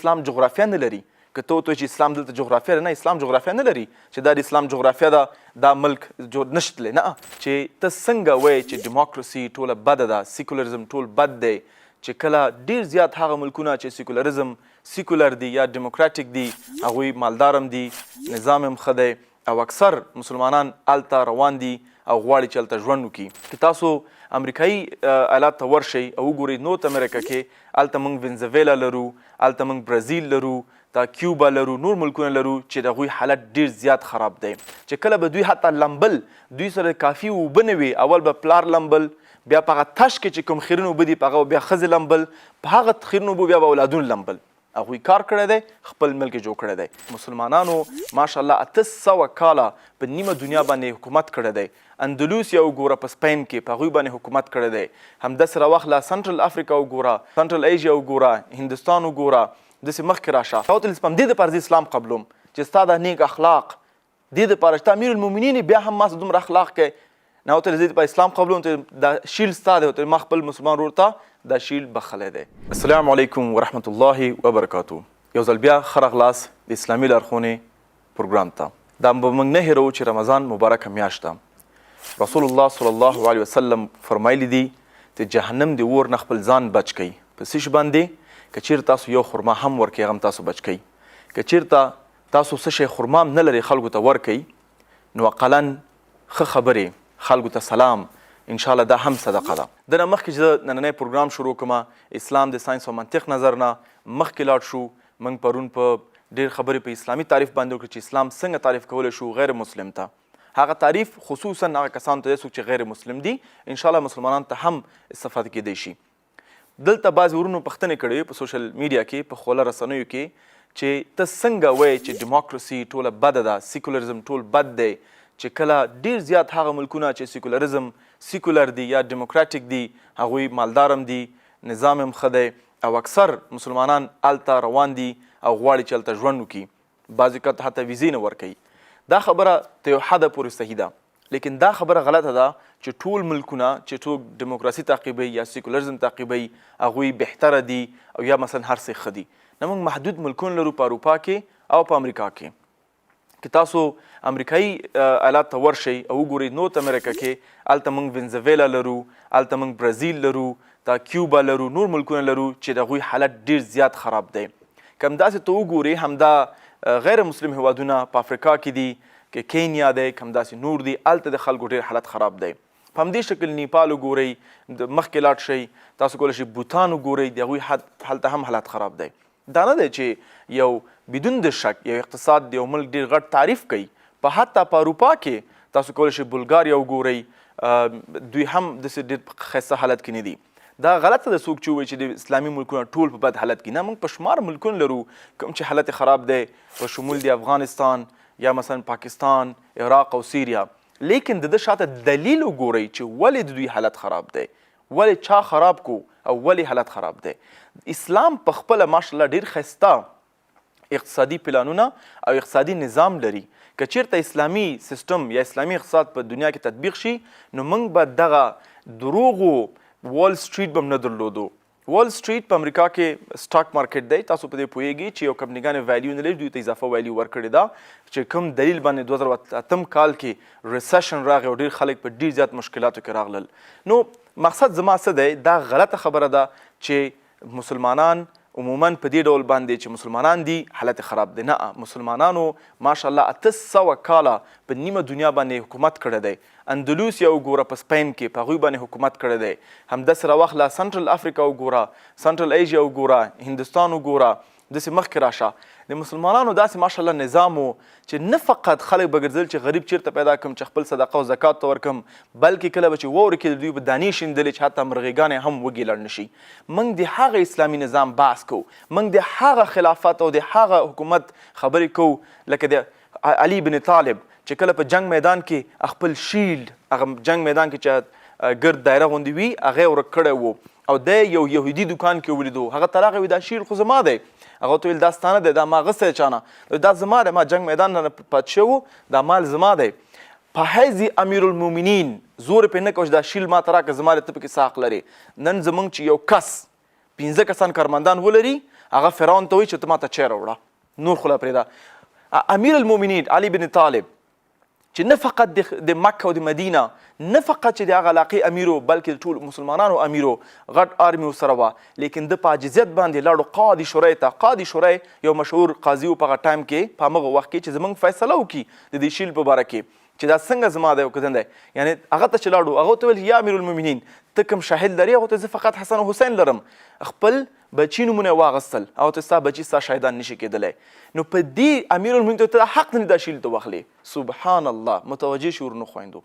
اسلام جغرافیه نه لري. که ته ورته وایې چې اسلام دلته جغرافیه ده، نه، اسلام جغرافیه نه لري چې دا د اسلام جغرافیه ده، دا ملک نه شي تللی. نه، چې ته څنګه وایې چې ډیموکراسي ټوله بده ده، سیکولرزم ټول بد دی، چې کله ډیر زیات هغه ملکونه چې سیکولرزم سیکولر دي یا ډیموکراټیک دي، هغوی مالدار هم دي، نظام هم ښه دی او اکثر مسلمانان هلته روان دي او غواړي چې هلته ژوند وکړي. که تاسو امریکایي ایالات ته ورشئ او وګورئ نورت امریکا کې، هلته موږ وینزویلا لرو، هلته موږ برازیل لرو، دا کیوبا لرو، نور ملکونه لرو چې د هغوی حالت ډیر زیات خراب دی، چې کله به دوی حتی لمبل، دوی سره کافي اوبه نه وي، اول به پلار لمبل، بیا په هغه تش کې چې کوم خیرن اوبه دي په هغه به بیا ښځې لمبل، په هغه خیرن اوبو بیا به اولادونه لمبل. هغوی کار کړی دی، خپل ملک یې جوړ کړی دی. مسلمانانو ماشاءالله 800 کاله په نیمه دنیا باندې حکومت کړی دی. اندلوسیا وګوره په سپین کې، په هغوی باندې حکومت کړی دی. همداسې راواخله سنټرل افریقا وګوره، سنټرل ایژیا وګوره، هندوستان وګوره، داسې مخکې راشه. تا ورته ویل په همدې دپاره زه اسلام قبلوم چې ستا دا نیک اخلاق دې دپاره چې ته امیر المؤمنین یې بیا هم ما سره دومره اخلاق کوې. نه، ورته زه په اسلام قبلوم، ته دا شیل ستا دی، ورته ما خپل مسلمان ورور ته دا شیل بخښلی دی. السلام علیکم ورحمت الله وبرکاتو. یو ځل بیا ښه راغلاست د اسلامي لارښونې پروګرام ته. دا به موږ نه هېروو چې رمضان مبارکه میاشت ده. رسول الله صلی الله علیه وسلم فرمایلی دي چې جهنم د اور نه خپل ځان بچ کړئ. په څه شي باندې؟ که چیرې تاسو یو خرما هم ورکړئ هغه هم تاسو بچ کړئ. که چیرته تاسو څه شی خرما هم نه لرئ خلکو ته ورکړئ نو اقلا ښه خبرې، خلکو ته سلام، ان شاء الله دا هم صدقه ده. د نه مخکې چې زه نننی پروګرام شروع کړم اسلام د ساینس او منطق نظر نه مخکې لاړ شو. موږ پرون په ډیر خبرې په اسلامي تعریف باندې وکړې چې اسلام څنګه تعریف کولی شو غیر مسلم ته. هغه تعریف خصوصا هغه کسانو ته دی څوک چې غیر مسلم دي، ان شاء الله مسلمانانو ته هم استفاده کیدای شي. دلته بعضې ورونو پوښتنې کړې وې په سوشل میډیا کې، په خوله رسنیو کې، چې ته څنګه وایې چې ډیموکراسي ټوله بده ده، سیکولرزم ټول بد دی، چې کله ډیر زیات هغه ملکونه چې سیکولرزم سیکولر دي یا ډیموکراټیک دي، هغوی مالدار هم دي، نظام هم ښه دی او اکثر مسلمانان هلته روان دي او غواړي چې هلته ژوند وکړي، بعضې کله حتی ویزې نه ورکوي. دا خبره تر یو حده پورې صحیح ده، لیکن دا خبره غلطه ده چې ټول ملکونه چې څوک دیموکراسي تعقیبوي یا سیکولرزم تعقیبوي هغوی بهتره دي او یا مثلا هر څه ښه دي. نه، موږ محدود ملکونه لرو په اروپا کې او په امریکا کې. که تاسو امریکایي ایالات ته ورشئ او وګورئ نورت امریکا کې، هلته موږ وینزویلا لرو، هلته موږ برازیل لرو، دا کیوبا لرو، نور ملکونه لرو چې د هغوی حالت ډیر زیات خراب دی. که همداسې ته وګورې همدا غیر مسلم هیوادونه په افریقا کې دي، که کینیا دی، که همداسې نور دي، هلته د خلکو ډیر حالت خراب دی. په همدې شکل نیپال وګورئ، مخکې لاړ شئ تاسو کولی شئ بوتان وګورئ، د هغوی هلته هم حالت خراب دی. دا نه دی چې یو بدون د شک یو اقتصاد د یو ملک ډیر غټ تعریف کوي. په حتی په اروپا کې تاسو کولی شئ بلګاریا وګورئ، دوی هم داسې ډیر په ښایسته حالت کې نه دي. دا غلطه ده څوک چې ووایي چې د اسلامي ملکونه ټول په بد حالت کې. نه، موږ په شمار ملکونه لرو کوم چې حالت خراب دی، په شمول د افغانستان یا مثلا پاکستان، عراق او سیریا. لیکن د ده شاته دلیل وګورئ چې ولې د دوی حالت خراب دی، ولې چا خراب کو او ولې حالت خراب دی. اسلام په خپله ماشاءالله ډیر ښایسته اقتصادي پلانونه او اقتصادي نظام لري. که چیرته اسلامي سیستم یا اسلامي اقتصاد په دنیا کې تطبیق شي نو موږ به دغه دروغو وال سټریټ به هم نه درلودو. وال سټریټ په امریکا کې سټاک مارکیټ دی، تاسو په دې پوهیږئ چې یو کمپنیګانې ویلیو نه لري، دوی ته اضافه ویلیو ورکړې ده چې کوم دلیل باندې 2008 کال کې ریسیشن راغی او ډیر خلک په ډیر زیات مشکلاتو کې راغلل. نو مقصد زما څه دی، دا غلطه خبره ده چې مسلمانان عموما په دې ډول باندې چې مسلمانان دي حالت خراب دی. نه، مسلمانانو ماشاءالله 800 کاله په نیمه دنیا باندې حکومت کړی دی. اندلوسیا وګوره په سپین کې، په هغوی باندې حکومت کړی دی. همداسې راواخله سنټرل افریقا وګوره، سنټرل ایژیا وګوره، هندوستان وګوره، داسې مخکې راشه. د مسلمانانو داسې ماشاءالله نظام و چې نه فقط خلک به ګرځېدل چې غریب چېرته پیدا کړم چې خپل صدقه او زکات ته ورکړم، بلکې کله به چې واورې کېدل دوی به دانې شیندلې چې حتی مرغیګانې هم وږې لړ نه شي. موږ د هغه اسلامي نظام بحث کوو، موږ د هغه خلافت او د هغه حکومت خبرې کوو لکه د علي بن طالب چې کله په جنګ میدان کې خپل شیلډ، هغه جنګ میدان کې چې ګرد دایره غوندې وي هغه یې ورک کړی وو او دی یو یهودي دوکان کې ولیدو، هغه ته راغی وی دا شیلډ خو زما دی. هغه ته ویل دا ستا نه دی، دا ما اخیستی چا نه، دا زما دی، ما جنګ میدان نه پاتې شوی وو، دا مال زما دی. په حیث امیرالمومنین زور یې پرې نه کوه چې دا شیلډ ما ته راکړه، زما دی، ته پکې څه حق لرې. نن زمونږ چې یو کس پنځه کسان کارمندان ولري هغه فرعون ته وایي چې ته ماته چای راوړه، نور خو لا پرېږده. امیر المؤمنین علی بن طالب چې نه فقط د مکه او د مدینه، نه فقط چې د هغه علاقې امیر و، بلکې د ټولو مسلمانانو امیر و، غټ آرمي ورسره وه، لیکن ده په عاجزیت باندې لاړو قاضي شوری ته. قاضي شوری یو مشهور قاضي و په هغه ټایم کې، په همغه وخت کې چې زمونږ فیصله وکړي د دې شیل په باره کې چې دا څنګه زما دی او که دی. یعنی هغه ته چې لاړو هغه ته ویل یا امیر المؤمنین ته کوم شاهد لرې؟ هغه ته زه فقط حسن او حسین لرم. خپل بچی نومونه یې واغستل او ته ستا بچی ستا شاهدان نشي کېدلی. نو په دې امیر المؤمنین ته ته حق نه دا شیل ته واخلې. سبحان الله. متوجه شي ورونو خویندو،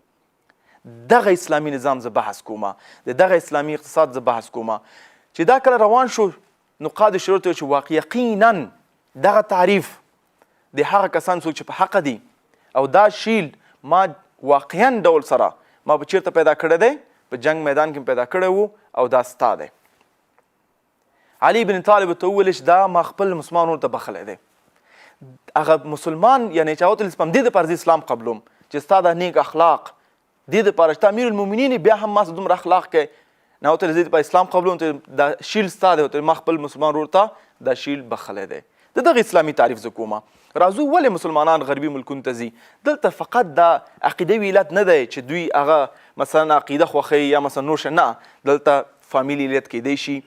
دغه اسلامي نظام زه بحث کوم، د دغه اسلامي اقتصاد زه بحث کوم چې دا کله روان شو نو قاضي شروع ته چې واقع یقینا دغه تعریف د هغه کسان څوک چې په حق دي او دا شیل ما واقعا ډول سره ما په چیرته پیدا کړی دی، په جنگ میدان کې پیدا کړی وو او دا ستا دی. علی بن طالب ته وویل چې دا ما خپل مسلمان ورته بخښلی دی. هغه مسلمان یعنی چې هغه ته په همدې دپاره زه اسلام قبلوم چې ستا دا نیک اخلاق دې دپاره چې ته امیر المؤمنین بیا هم ما سره دومره اخلاق کوې، نه ورته زه په اسلام قبلوم ته دا شیل ستا دی، ورته ما خپل مسلمان ورور ته دا شیل بخښلی دی. د دغه اسلامي تعریف زه کوم. راځو ولې مسلمانان غربي ملکونو ته ځي؟ دلته فقط دا عقیدوي علت نه دی چې دوی هغه مثلا عقیده خوښوي یا مثلا نور شی، نه، دلته فامیلي علت کیدای شي،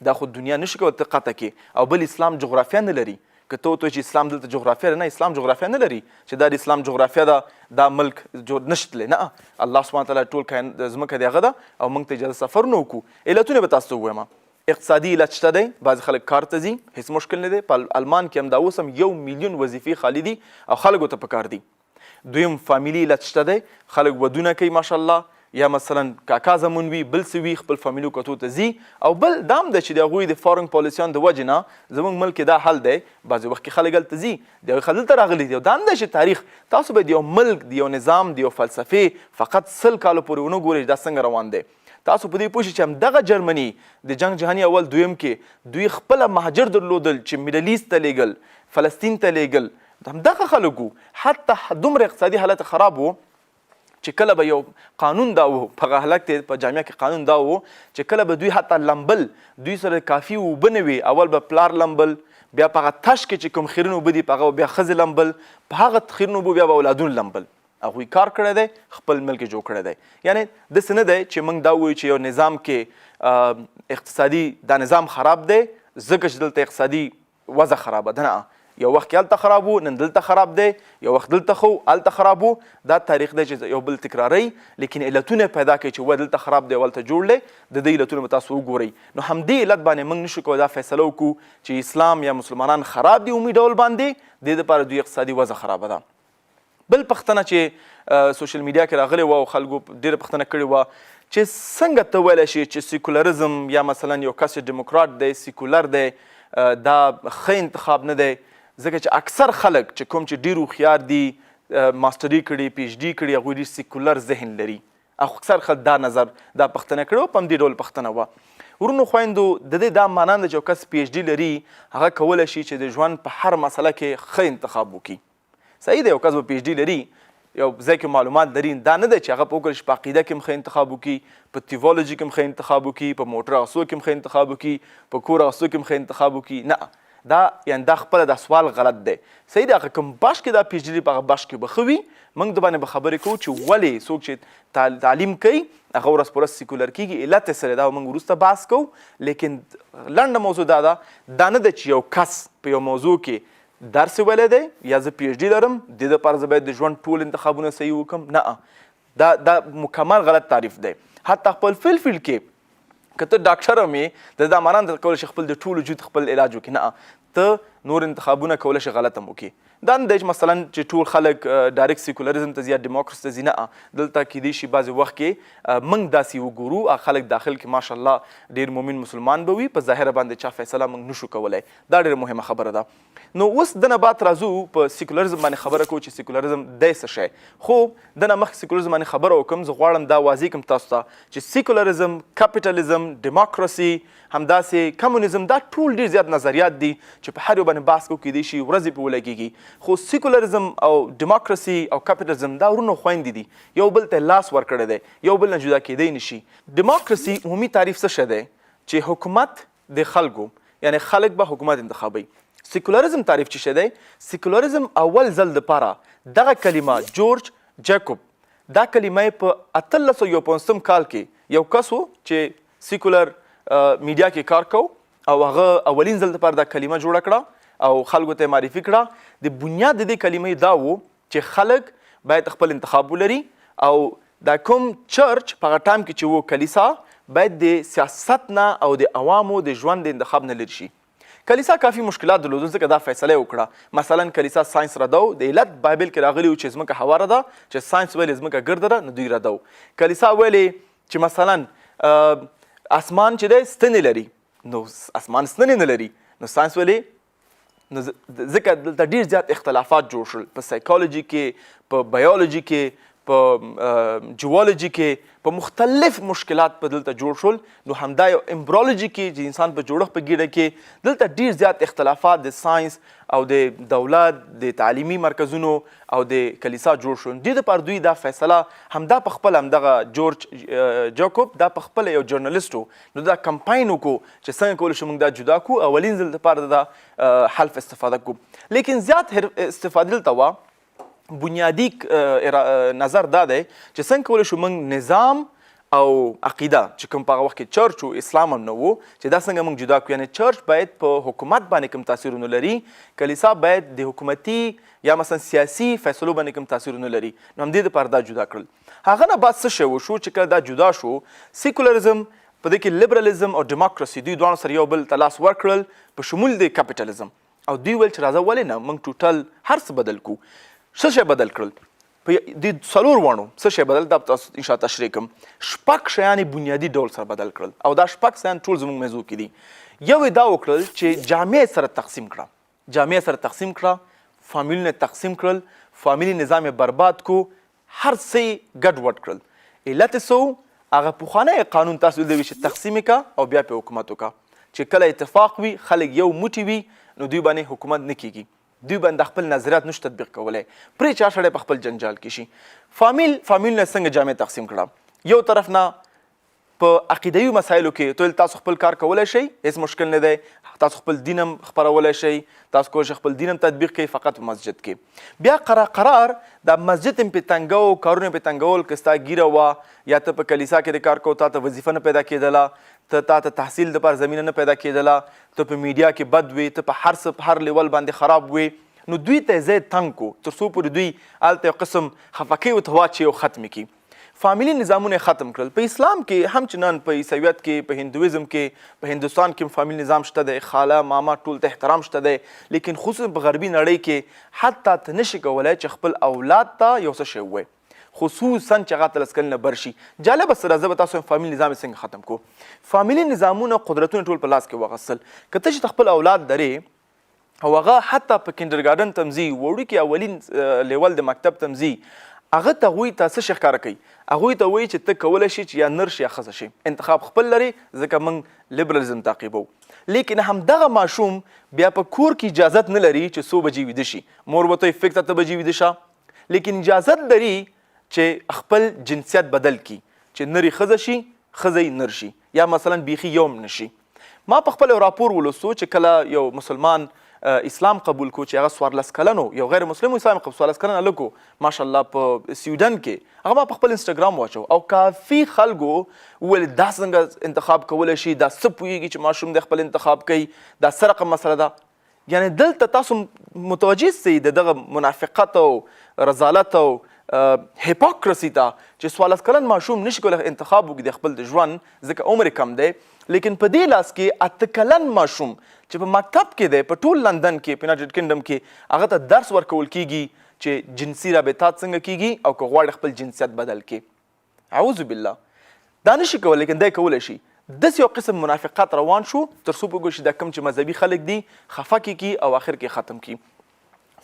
دا خو دنیا نشي کولی ته قطع کې. او بل اسلام جغرافیا نه لري، که ته ورته وایې چې اسلام دلته جغرافیا لري، نه، اسلام جغرافیا نه لري چې دا د اسلام جغرافیا ده دا ملک نشي تللی، نه، الله سبحانه وتعالی ټول کائن ځمکه د هغه ده او موږ ته اجازه سفرونه وکړو. علتونه به تاسو ته ووایم. اقتصادي علت شته دی، بعضې خلک کار ته ځي، هیڅ مشکل نه دی. په المان کې همدا اوس هم 1 میلیون وظیفې خالي دي او خلکو ته پکار دي. دویم فامیلي علت شته دی، خلک ودونه کوي ماشاءالله، یا مثلا کاکا زمون وي بل څه وي خپل فامیلو کتو ته ځي. او بل دا هم ده چې د هغوی د فارن پالیسیان د وجې نه زموږ ملک کې دا حل دی، بعضې وخت کې خلک هلته ځي، د هغوی خلک دلته راغلي دي. او دا هم ده چې تاریخ تاسو به د یو ملک د یو نظام د یو فلسفې فقط 100 کالو پورې ونه ګورئ چې دا څنګه روان دی. تاسو په دې پوه شئ چې همدغه جرمني د جنګ جهاني اول دویم کې دوی خپله مهاجر درلودل چې میډل ایست ته لېږل، فلسطین ته لېږل، همدغه خلک وو. حتی دومره اقتصادي حالت خراب وو چې کله به یو قانون دا وو په هغه حالت کې په جامعه کې قانون دا وو چې کله به دوی حتی لمبل، دوی سره کافي اوبه نه وي، اول به پلار لمبل، بیا په هغه تش کې چې کوم خیرن اوبه دي په هغه بیا ښځې لمبل، په هغه خیرن اوبو بیا به اولادونه لمبل. هغوی کار کړی دی، خپل ملک یې جوړ کړی دی. یعنی داسې نه دی چې موږ دا ووایو چې یو نظام کې اقتصادي دا نظام خراب دی ځکه چې دلته اقتصادي وضع خرابه ده، نه، یو وخت کې هلته خراب وو نن دلته خراب دی، یو وخت دلته ښه وو هلته خراب وو. دا تاریخ دی چې یو بل تکراروي، لیکن علتونه پیدا کوي چې وه دلته خراب دی هلته جوړ دی، د دې علتونه به تاسو وګورئ. نو همدې علت باندې موږ نشو کولی دا فیصله وکړو چې اسلام یا مسلمانان خراب دي عمومي ډول باندې، دې دپاره دوی اقتصادي وضع خرابه ده. بل پښتنه چې سوشل میډیا کې راغلی وه او خلکو ډېره پوښتنه کړې وه چې څنګه ته ویلی شې چې سیکولرزم یا مثلا یو کس چې دیموکرات دی سیکولر دی دا ښه انتخاب نه دی، ځکه چې اکثر خلک چې کوم چې ډېر هوښیار دي، ماسټري کړي، پی ایچ ډي کړي، هغوی ډېر سیکولر ذهن لري. اکثر خلک دا نظر دا پوښتنه کړې وه، په همدې ډول پوښتنه وه. ورونو خویندو، د دې دا معنا نه ده چې یو کس پی ایچ ډي لري هغه کولی شي چې د ژوند په هر مسله کې ښه انتخاب وکړي. صحیح دی، یو کس به پی ایچ ډي لري، یو ځای کې معلومات لري، دا نه دی چې هغه په وکړي چې په عقیده کې هم ښه انتخاب وکړي، په تیولوژي کې هم ښه انتخاب وکړي، په موټر اخیستو کې هم ښه انتخاب وکړي، په کور اخیستو کې هم ښه انتخاب وکړي. نه، دا یعنی دا خپله دا سوال غلط دی. صحیح دی، هغه کوم بخش کې دا پی ایچ ډي په هغه بخش کې به ښه وي، موږ د باندې به خبرې کوو چې ولې څوک چې تعلیم کوي هغه ورځ په ورځ سیکولر کیږي، علت یې څه دی، دا به موږ وروسته بحث کوو. لیکن لنډه موضوع دا ده، دا نه ده چې یو کس په یو موضوع کې درس ویلی دی یا زه پی ایچ ډي لرم د دې لپاره زه باید د ژوند ټول انتخابونه صحیح وکړم، نه، دا دا مکمل غلط تعریف دی. حتی خپل فیل فیلډ کې که ته ډاکټر هم یې، د دا معنا نه کولی شي خپل د ټول وجود خپل علاج وکړي، نه، ته نور انتخابونه کولی شي غلط هم وکړي. دا نه دی چې مثلا چې ټول خلک ډایرکټ سیکولریزم ته ځي یا دیموکراسي ته ځي، نه، دلته کیدای شي بعضې وخت کې موږ داسې وګورو هغه خلک داخل کې ماشاءالله ډېر مؤمن مسلمان به وي، په ظاهره باندې چا فیصله موږ نشو کولی. دا ډېره مهمه خبره ده. نو اوس دنه بعد راځو په سیکولرزم باندې خبره کوو چې سیکولرزم دی څه شی. خو دنه مخکې سیکولرزم باندې خبره وکم، زه غواړم دا واضح کړم تاسو ته چې سیکولرزم، کپیټالیزم، دیموکراسي، همداسې کمونیزم، دا ټول ډیر زیات نظریات دي چې په هر یو باندې بحث کوو کیدای شي ورځې پې ولګیږي. خو سیکولرزم او دیموکراسي او کپیټالیزم دا ورونو خویندې دي، یو بل ته لاس ورکړی دی، یو بل نه جدا کیدای نشي. دیموکراسي عمومي تعریف څه شی دی؟ چې حکومت د خلکو یعنی خلک به حکومت انتخابوي. سیکولریزم تعریف چې شه دی؟ سیکولریزم اول ځل دپاره دغه کلمه جورج جیکوب دا کلمه یې په 1851 کال کې، یو کس و چې سیکولر میډیا کې کار کو او هغه اولین ځل لپاره دا کلمه جوړه کړه او خلکو ته معرفي کړه. د بنیاد د دې کلمې دا و چې خلک باید خپل انتخاب ولري او دا کوم چرچ په هغه ټایم کې چې وو کلیسا باید د سیاست نه او د عوامو د ژوند د انتخاب نه لرې شي. کلیسا کافي مشکلات درلودل ځکه دا فیصله یې وکړه. مثلا کلیسا ساینس ردو، د علت بایبل کې راغلي وو چې ځمکه هواره ده، چې ساینس ویلې ځمکه ګرده ده نو دوی ردو. کلیسا ویلې چې مثلا اسمان چې دی ستنې لري، نو اسمان ستنې نه لري، نو ساینس ویلې، نو ځکه دلته ډیر زیات اختلافات جوړ شول په سایکولوژي کې، په بیولوژي کې، په جیولوژي کې، په مختلف مشکلات په دلته جوړ شول. نو همدا یو امبرولوژي کې چې انسان په جوړښت په ګیډه کې دلته ډیر زیات اختلافات د ساينس او د دولت د تعلیمي مرکزونو او د کلیسا جوړ شول. دې لپاره دوی دا فیصله همدا په خپل همدغه جورج جاکوب دا په خپل یو جرنالست و، نو دا کمپاین وکړو چې څنګه کولی شو موږ دا جدا کړو، اولین ځل لپاره دا حلف استفاده کړو. لیکن زیات استفاده دلته وه. بنیادي نظر دا دی چې څنګه کولی شو موږ نظام او عقیده چې کوم په هغه وخت کې چرچ و، اسلام هم نه و، چې دا څنګه موږ جدا کړو. یعنی چرچ باید په حکومت باندې کوم تاثیر ونه لري، کلیسا باید د حکومتي یا مثلا سیاسي فیصلو باندې کوم تاثیر ونه لري. نو همدې دپاره دا جدا کړل. هغه نه بعد څه شی وشو چې کله دا جدا شو، سیکولریزم په دې کې لیبرالیزم او ډیموکراسي دوی دواړو سره یو بل ته لاس ورکړل په شمول د کپیټالیزم، او دوی ویل چې راځه ولې نه موږ ټوټل هر څه بدل کړو. څه شی بدل کړل په دې څلور واڼو؟ څه شی بدل دا تاسو ان شاء الله تشریح کوم. شپږ شیان یې بنیادي ډول سره بدل کړل او دا شپږ شیان ټول زموږ موضوع کې دي. یو یې دا وکړل چې جامع سره تقسیم کړه، جامع سره تقسیم کړه، فامیلونه تقسیم کړل، فامیلي نظام یې برباد کو، هر څه یې ګډ وډ کړل. علت یې څه و؟ هغه پخوانی قانون تاسو لیدلی وي چې تقسیم یې که او بیا پرې حکومت وکړه، چې کله اتفاق وي، خلک یو موټي وي، نو دوی باندې حکومت نه کیږي، دوی باندې خپل نظریات نشي تطبیق کولی، پرې چې هر سړی په خپل جنجال کې شي. فامیلونه څنګه جامع تقسیم کړه؟ یو طرف نه په عقیدوي مسایلو کې ته تاسو خپل کار کولی شئ، هیڅ مشکل نه دی، تاسو خپل دین هم خپرولی شئ، تاسو کولی شئ خپل دین هم تطبیق کړئ فقط په مسجد کې. بیا قرار قرار دا مسجد هم پې تنګو، کارونه پې تنګول، که ستا ږیره وه یا ته په کلیسا کې د کار کو، تا ته وظیفه نه پیدا کېدله، ته تا ته تحصیل دپاره زمینه نه پیدا کېدله، ته په میډیا کې بد وې، ته په هر څه په هر لیول باندې خراب وې، نو دوی ته ځای تنګ کو تر څو پورې دوی هلته یو قسم خفکۍ ورته واچوي او ختم کړي. فامیلي نظامونه یې ختم کړل. په اسلام کې هم چې نن په عیسویت کې، په هندویزم کې، په هندوستان کې هم فامیلي نظام شته دی، خاله ماما ټول ته احترام شته دی، لیکن خصوصا په غربي نړۍ کې حتی ته نشي کولای چې خپل اولاد ته یو څه شی ووایې، خصوصا چې هغه 18 کلن نه بر شي. جالبه څه ده، زه به تاسو فامیلي نظام یې څنګه ختم کړو. فامیلي نظامونه قدرتونه ټول په لاس کې واخیستل. که ته چې خپل اولاد لرې او هغه حتی په کینډرګارډن ته هم ځي، وړوکي اولین لیول د مکتب ته هم ځي، هغه ته هغوی ته څه شی ښکاره کوي؟ هغوی ته وایي چې ته کولی شي چې یا نر شي یا ښځه شي، انتخاب خپل لرې، ځکه موږ لیبرالیزم تعقیبوو. لیکن همدغه ماشوم بیا په کور کې اجازت نه لري چې څو بجې ویده شي، مور ورته وایي فکس اته بجې ویده شه، لیکن اجازت لري چې خپل جنسیت بدل کړي، چې نر یې ښځه شي، ښځه یې نر شي، یا مثلا بیخي یو هم نه شي. ما په خپل یو راپور ولوستو چې کله یو مسلمان اسلام قبول کو چې هغه 14 کلن و، یو غیر مسلم اسلام قبول، 14 کلن هلک و ماشاءالله په سویډن کې، هغه ما په خپل انسټاګرام واچو او کافي خلکو وویل دا څنګه انتخاب کولی شي، دا څه پوهېږي چې ماشوم دی خپل انتخاب کوي، دا څه رقم مسله ده. یعنی دلته تاسو متوجه سئ د دغه منافقت او رذالت او هیپوکرسي ته چې 14 کلن ماشوم نشي کولی انتخاب وکړي د خپل د ژوند ځکه عمر یې کم دی، لیکن په دې لاس کې 8 کلن ماشوم چې په مکتب کې دی په ټول لندن کې په یونایټډ کینګډم کې هغه ته درس ورکول کیږي چې جنسي رابطات څنګه کیږي او که غواړي خپل جنسیت بدل کړي. اعوذ بالله دا نشي کولی لیکن دی کولی شي. داسې یو قسم منافقت روان شو تر څو پوه شي دا کوم چې مذهبي خلک دي خفه کې کی او آخر کې ختم کی.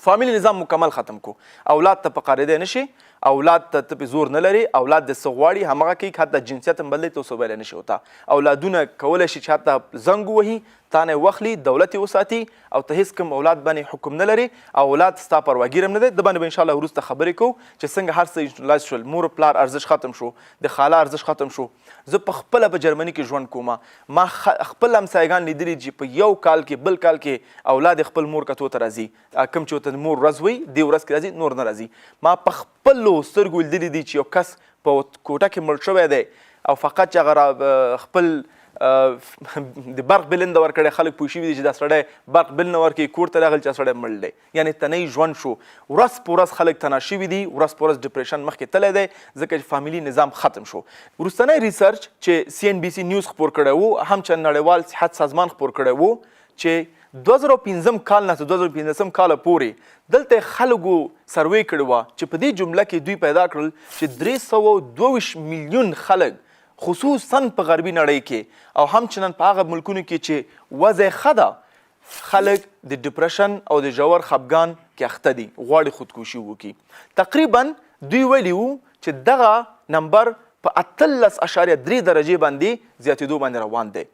فامیلي نظام مکمل ختم کو، اولاد ته په قاریدی نشي، اولاد ته ته پې زور نه لرې، اولاد دې څه غواړي همغه کوي، حتی جنسیت هم بدلوي، ته څه ویلی نه شې ورته. اولادونه کولی شي چې حتی زنګ ووهي، تا نه یې واخلي، دولت یې وساتي، او ته هېڅ کوم اولاد باندې حکم نه لرې او اولاد ستا پرواګیر هم نه دی. ده باندې به انشاءالله وروسته خبرې کوو چې څنګه هر څه انسټیټیونلایز شول، مور و پلار ارزش ختم شو، د خاله ارزش ختم شو. زه په خپله په جرمني کې ژوند کوم، ما خپل همسایګان لیدلي چې په یو کال کې بل کال کې اولاد یې خپل مور کتو ته راځي، کوم چې ورته د مور ورځ وایي دې ورځ کې راځي، نور نه راځي. ما په خپلو سترګو لیدلي دي چې یو کس په کوټه کې مړ شوی دی او فقط چې هغه را خپل د برق بل نه ورکړی، خلک پوه شوي دي چې دا سړی برق بل نه ورکوي، کور ته راغل چې دا سړی مړ دی. یعنې تنهایي ژوند شو، ورځ په ورځ خلک تنها شوي دي، ورځ په ورځ ډپریشن مخکې تللی دی، ځکه چې فامیلي نظام ختم شو. وروستنی ریسرچ چې سي ان بي سي نیوز خپور کړی وو، هم چې نړیوال صحت سازمان خپور کړی وو، چې 2005 کال نه تر 2015 کال پورې دلته خلکو سروې کړې وه چې په دې جمله کې دوی پیدا کړل چې 322 میلیون خلک خصوصا په غربي نړۍ کې او همچنان په هغه ملکونو کې چې وضع ښه ده خلک د ډیپریشن او د ژور خپګان کې اخته دي، غواړي خودکشي وکړي. تقریبا دوی ویلي وو چې دغه نمبر په 18.3 درجې باندې زیاتېدو باندې روان دی.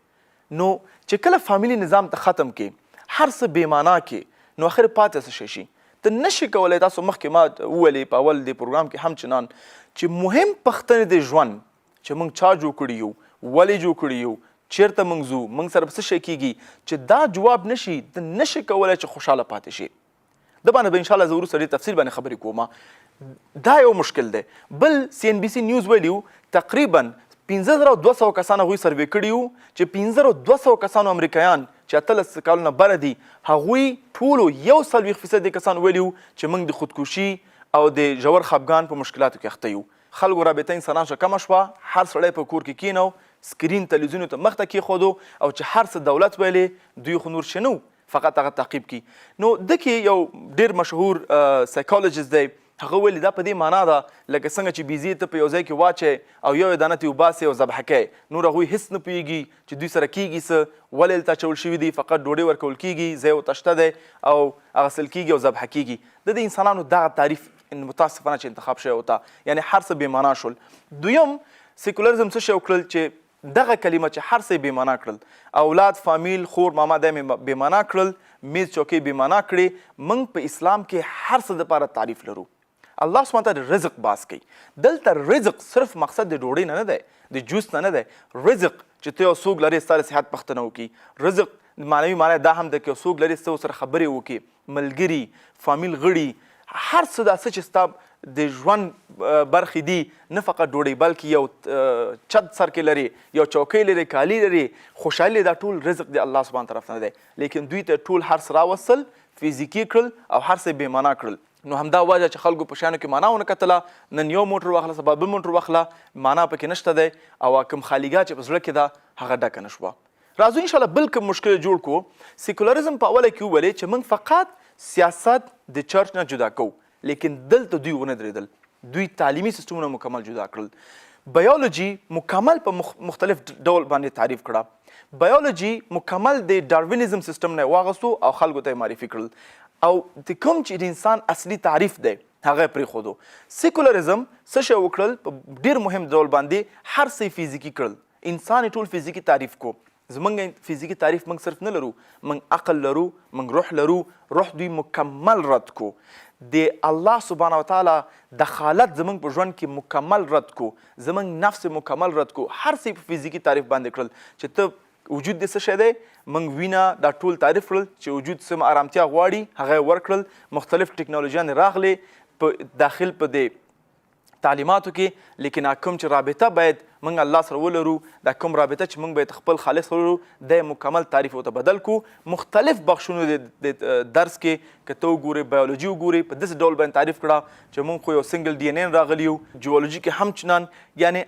نو چې کله فامیلي نظام ته ختم کې، هر څه بې معنا کې، نو اخر پاتې څه شی شي؟ ته نشې کولی. تاسو مخکې ما وویلې په اول دې پروګرام کې هم چنان چې مهم پوښتنې د ژوند چې موږ چا جوړ کړي یو، ولې جوړ کړي یو، چیرته موږ ځو، موږ سره به څه شی کیږي، چې دا جواب نشي، ته نشې کولی چې خوشحاله پاتې شې. ده باندې به انشاءالله زه وروسته ډېر تفصیل باندې خبرې کوم. دا یو مشکل دی. بل سي ان بي سي نیوز ویلي وو تقریبا 5200 کسان هغوی سروې کړي وو چې 5200 کسانو امریکایان چې 18 کالونه بره دي، هغوی ټولو 41 فیصد کسان ویلي وو چې موږ د خودکشي او د ژور خپګان په مشکلاتو کې اخته یو. خلکو رابطه انسانانو سره کمه شوه، هر سړی په کور کې کینو، سکرین تلویزیون ته مخته کېښودو او چې هر څه دولت ویلې دوی خو نور شی نه وو، فقط هغه تعقیب کی. نو ده کې یو ډیر مشهور سایکولوژیست دی، هغه ویلي دا په دې معنا ده لکه څنګه چې بیزې ته په یو ځای کې واچی او یو یو دانه ترې وباسې او ذبح کوې، نور هغوی هیڅ نه پوهیږي چې دوی سره کیږي څه، ولې هلته اچول شوي دي، فقط ډوډۍ ورکول کیږي، ځای ورته شته دی او اغسل کیږي او ذبح کیږي. د دې انسانانو دغه تعریف متاسفانه چې انتخاب شوی ورته، یعنې هر څه بې معنا شول. دویم سیکولرزم څه شی وکړل چې دغه کلمه چې هر څه یې بې معنا کړل، اولاد، فامیل، خور، ماما، دا مې بې معنا کړل، میز چوکۍ بې معنا کړې. موږ په اسلام کې هر څه دپاره تعریف لرو. الله سبحانه وتعالی رزق باز کوي. دلته رزق صرف مقصد د ډوډۍ نه نه دی، د جوس نه نه دی. رزق چې ته یو څوک لرې ستا د صحت پوښتنه وکړي، رزق معنوي معنی دا هم ده که یو څوک لرې ته ورسره خبرې وکړي، ملګري، فامیل غړي، هر څه دا څه چې ستا د ژوند برخې دي، نه فقط ډوډۍ بلکې یو چت سر کې لري، یو چوکۍ لري، کالي لري، خوشحالي لري، دا ټول رزق دی الله سبحانه طرف نه دی. لیکن دوی ته ټول هر څه راوستل، فزیکي کړل او هر څه یې بې معنا کړل. نو همدا وجه چې خلکو په شیانو کې معنا ونه کتله، نن یو موټر واخله سبا بل موټر واخله، معنا پکې نشته دی او کوم خالیګاه چې په زړه کې ده هغه ډکه نه شوه. راځو ان شاءالله بل کوم مشکل جوړ کو. سیکولریزم په اوله کې وویلې چې موږ فقط سیاست د چرچ نه جدا کوو، لیکن دلته دوی ونه درېدل، دوی تعلیمي سیستمونه مکمل جدا کړل، بیولوژي مکمل په مختلف ډول باندې تعریف کړه، بیولوژي مکمل د ډاروینیزم سیستم نه واغستو او خلکو ته معرفي کړل او د کوم چې د انسان اصلي تعریف دی هغه پرېښودو. سیکولریزم څه شی وکړل؟ په ډېر مهم ډول باندې هر څه فزیکي کړل، انسان یې ټول فزیکي تعریف کو. زمونږ فزیکي تعریف موږ صرف نه لرو، موږ عقل لرو، موږ روح لرو. روح دوی مکمل رد کو، د الله سبحانه وتعالی دخالت زمونږ په ژوند کې مکمل رد کو، زمونږ نفس مکمل رد کو، هر څه په فزیکي تعریف باندې کړل چې ته وجود دې څه شی دی، موږ وینه دا ټول تعریف کړل چې وجود څه آرامتیا غواړي هغه یې ورکړل. مختلف ټکنالوژیانې راغلې په داخل په دې تعلیماتو کې، لیکن کوم چې رابطه باید موږ الله سره ولرو، دا کوم رابطه چې موږ باید خپل خالق سره ولرو، دا مکمل تعریف ورته بدل کو. مختلف بخشونو د درس کې که ته وګورې، بیولوژي وګورې، په داسې ډول باندې تعریف کړه چې موږ خو یو سنګل ډي ان راغلي یو. جیولوژي کې هم چنان، یعنې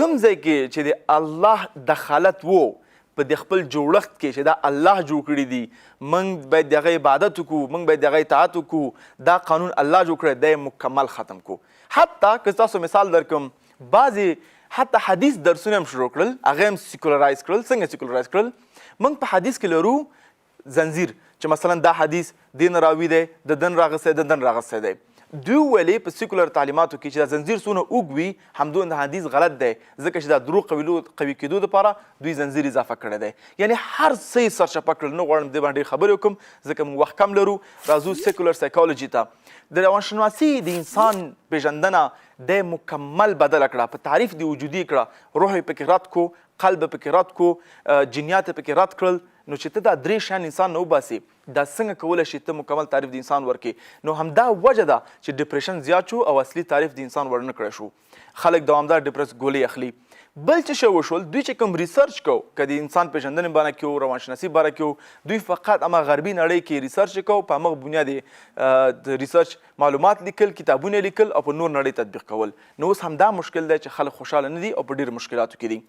کوم ځای کې چې د الله دخالت وو په د خپل جوړښت کې چې دا الله جوړ کړي دي، موږ باید د هغه عبادت وکړو، موږ باید د هغه اطاعت وکړو، دا قانون الله جوړ کړی دی، مکمل ختم کو. حتی که تاسو مثال درکم، بعضې حتی حدیث درسونه هم شروع کړل، هغه هم سیکولرایز کړل. څنګه سیکولرایز کړل؟ موږ په حدیث کې لرو زنځیر چې مثلا دا حدیث دین راوي دی، د دن راغستی، د دن راغستی دی. دوی ویلې په سیکولر تعلیماتو کې چې دا زنځیر څونه اوږد وي، همدومره د حدیث غلط دی، ځکه چې دا درو قوي کېدو دپاره دوی زنځیر اضافه کړی دی. یعنی هر څه یې سرچپه کړل. نه غواړم دې باندې ډېر خبرې وکړم، ځکه موږ وخت کم لرو. راځو سیکولر سایکولوژي ته. د روانشناسي د انسان پېژندنه دی مکمل بدله کړه، په تعریف د وجودي کړه، روح یې پکې رد کو، قلب یې پکې رد کو، جنیات یې پکې رد کړل. نو چې ته دا درې شیان انسان نه وباسې، دا څنګه کولی شي ته مکمل تعریف د انسان ورکې؟ نو همدا وجه ده چې ډیپریشن زیات شو او اصلي تعریف د انسان ورنه کړی شو. خلک دوامدار ډیپرس ګولۍ اخلي. بل څه شی وشول، دوی چې کوم ریسرچ کو، که د انسان پېژندنې باره کې و، روانشناسي باره کې و، دوی فقط اما غربي نړۍ کې ریسرچ کو، په همغه بنیاد د ریسرچ معلومات لیکل، کتابونه لیکل او په نور نړۍ تطبیق کول. نو اوس همدا مشکل دی چې خلک خوشحاله نه دي او په ډېرو مشکلاتو کې دي.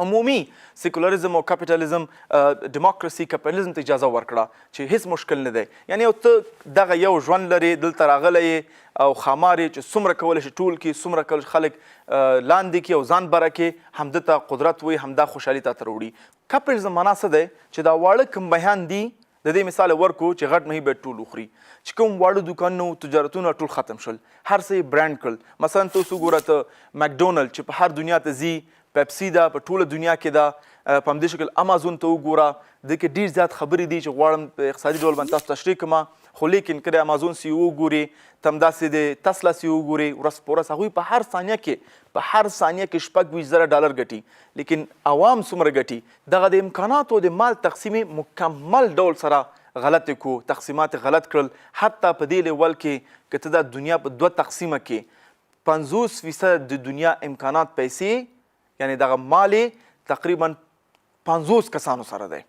عمومي سیکولریزم او کپیټالیزم، ډیموکراسي کپیټالیزم ته اجازه ورکړه چې هیڅ مشکل نه دی. یعنی یو ته دغه یو ژوند لرې، دلته راغلی یې او ښامار یې چې څومره کولی شي ټول کې، څومره کولی شي خلک لاندې کړي او ځان بره کړي، همده ته قدرت وي، همدا خوشحالي تا ته راوړي. کپیټالیزم معنا څه دی؟ چې دا واړه کوم بیان دي، د دې مثال یې ورکړو چې غټ مهي باید ټول وخوري، چې کوم واړه دوکانونه وو، تجارتونه ټول ختم شول، هر څه یې برانډ کړل. مثلا ته اوس وګوره، ته مکډونلډ چې په هر دنیا ته ځي، پیپسي ده په ټوله دنیا کې ده، په همدې شکل امازون ته وګوره. دې کې ډېر زیات خبرې دي چې غواړم په اقتصادي ډول باندې تاسو تشریح کړم، خو لیکن که د امازون سی او وګورې، ته همداسې د تسلا سی او وګورې، ورځ په ورځ هغوی په هر ثانیه کې 26,000 ډالر ګټي، لیکن عوام څومره ګټي؟ دغه د امکاناتو د مال تقسیم مکمل ډول سره غلط کو، تقسیمات غلط کړل. حتی په دې لیول کې که ته دا دنیا په دوه تقسیمه کې 50% د دنیا امکانات پیسې، یعنی دغه مال تقریبا 50 کسانو سره دی،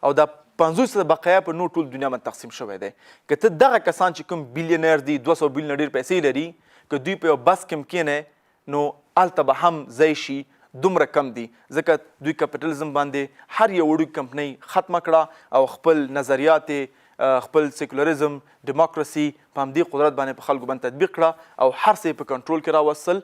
او دا 50% بقایا په نور ټول دنیا باندې تقسیم شوی دی. که ته دغه کسان چې کوم بیلینر دي، 200 بیلین ډېر پیسې لري، که دوی په یو بس کې هم کښېنی، نو هلته به هم ځای شي، دومره کم دي، ځکه دوی کپیټلیزم باندې هر یو وړوکې کمپنۍ ختمه کړه او خپل نظریات، خپل سیکولریزم، ډیموکراسي په همدې قدرت باندې په خلکو باندې تطبیق کړه او هر څه یې په کنټرول کې راوستل.